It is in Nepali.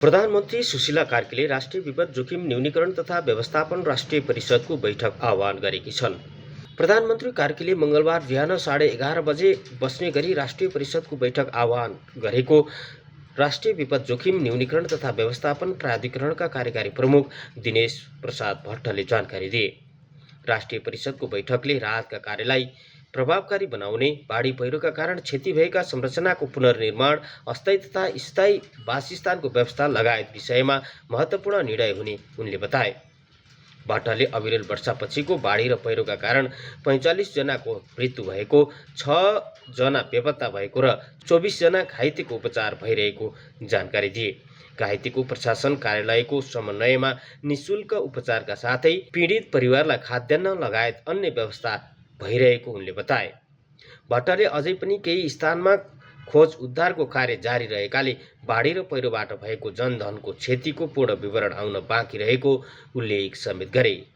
प्रधानमन्त्री सुशीला कार्कीले राष्ट्रिय विपद जोखिम न्यूनीकरण तथा व्यवस्थापन राष्ट्रिय परिषदको बैठक आह्वान गरेकी छन्। प्रधानमन्त्री कार्कीले मंगलबार बिहान 11:30 बजे बस्ने गरी राष्ट्रिय परिषदको बैठक आह्वान गरेको राष्ट्रिय विपद जोखिम न्यूनीकरण तथा व्यवस्थापन प्राधिकरणका कार्यकारी प्रमुख दिनेश प्रसाद भट्टले जानकारी दिए। राष्ट्रिय परिषदको बैठकले राहतका कार्यलाई प्रभावकारी बनाउने, बाढी पहिरोका कारण क्षति भएका संरचनाको पुनर्निर्माण, अस्थायी तथा स्थायी वासस्थानको व्यवस्था लगायत विषयमा महत्त्वपूर्ण निर्णय हुने उनले बताए। भट्टले अविरल वर्षापछिको बाढी र पहिरोका कारण 45 जनाको मृत्यु भएको, 6 जना बेपत्ता भएको र 24 जना घाइतेको उपचार भइरहेको जानकारी दिए। घाइतेको प्रशासन कार्यालयको समन्वयमा निशुल्क उपचारका साथै पीडित परिवारलाई खाद्यान्न लगायत अन्य व्यवस्था भइरहेको उनले बताए। भट्टले अझै पनि केही स्थानमा खोज उद्धारको कार्य जारी रहेकाले बाढी र पहिरोबाट भएको जनधनको क्षतिको पूर्ण विवरण आउन बाँकी रहेको उल्लेख समेत गरे।